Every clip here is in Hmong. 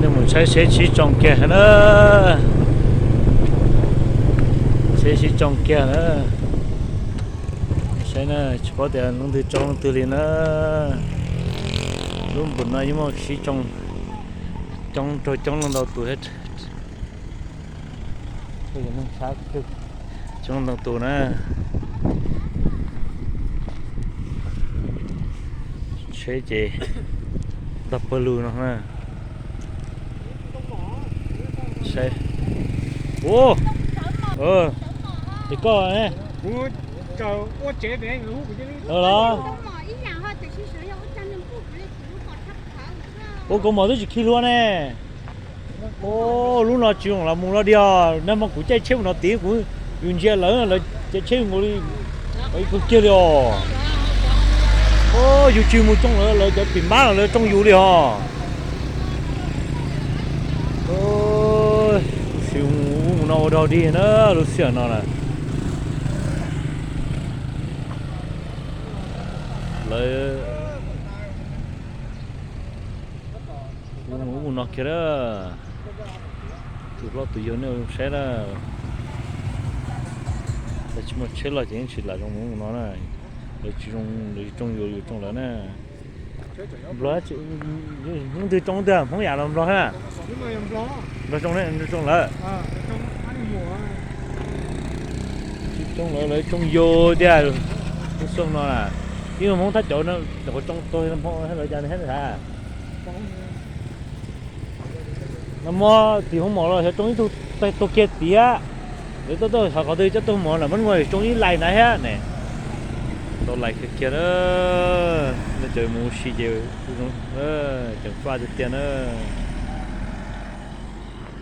Nej mus saib seb sib tsoo kiag na. Seb sib tsoo kiag na. Saib na, tsis paub tias leej twg tsoo leej twg li na. Lub npus no yeej muaj sib tsoo, coob raug coob leej ntau tus thiab. Coob ntau tus na. Tsheb ces ntog pawg lug no na. Saib. Ua, es koj ne? Los, ua kaus mom twb tsis khi hlua ne. Ua, lub no tsis zoo los mus los diam, nag hmo kuv caij tsheb mus no tid, kuv, yus ntsia lawv, lawv caij tsheb nkaus li, ib kawg kiag li os. Yus tsis mus tsoo lawv, lawv cov tim mab los lawv tsoo yus li os. Lub sij hawm ub mus no ua dog dig na, lub sij hawm no na. Lawv mus ub mus no kiag na. Tus hlob tus yau nej ua zoo saib na. Lawv tsis muaj tsheb los ces yeej tsis lam zoo mus ub mus no na. Lawv tsis zoo, lawv tsoo yus, yus tsoo lawv na. Nplog, leej twg tsoo twg, Hmoob yam los Nplog thiab? Nplog tsoo, tsoo lawv. Tsis tsoo lawv, lawv tsoo yus tiag. Lub xyoo no na, ib Hmoob thab cov, cov tsoo tuag Hmoob lawv cas nws thiab nws hais. Nag hmo tim Hmoob mom los xyov tsoo ib tug, tuag kiag tiag. Lawv tuaj tuaj xyov qhov twg coj tuaj mom na, muab muag tsoo ib lais ntawd thiab ne. Tau lais kiag kiag na. Nej cov mus ua si ces ceev faj tiag tiag na.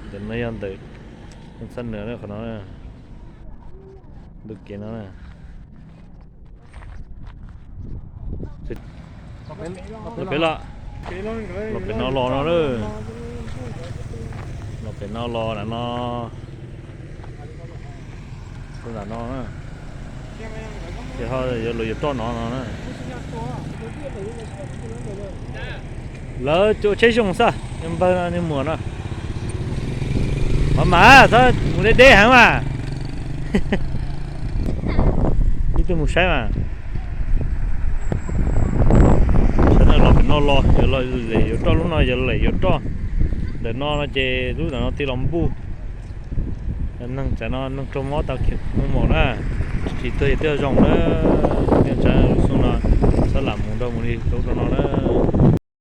Ntawm no yog ntawm Xab Nws qhov no, ntu kev no. Los pem los, los pem no los no lawm. Los pem no los ntawm no. Ntawm no na. Ces ho yuav, lawv yuav roj no no na. Lawv ua tsheb zoo xwb, npawg no niag muam no. Maj mam, txhob mus deb deb heev mas. Ib tug mus saib mas. Sawv daws los pem no los, yuav los lem yuav roj lub no, yuav lem yuav roj. Ntawm no no ces lub ntawm no tij los npuj. Neeg tsam no neeg raug mob tau khiav mus mom na. Tsis tuag ces twb zoo na. Tej tsam lub xyoo no txhob lam mus nrog mus li rau rau no na.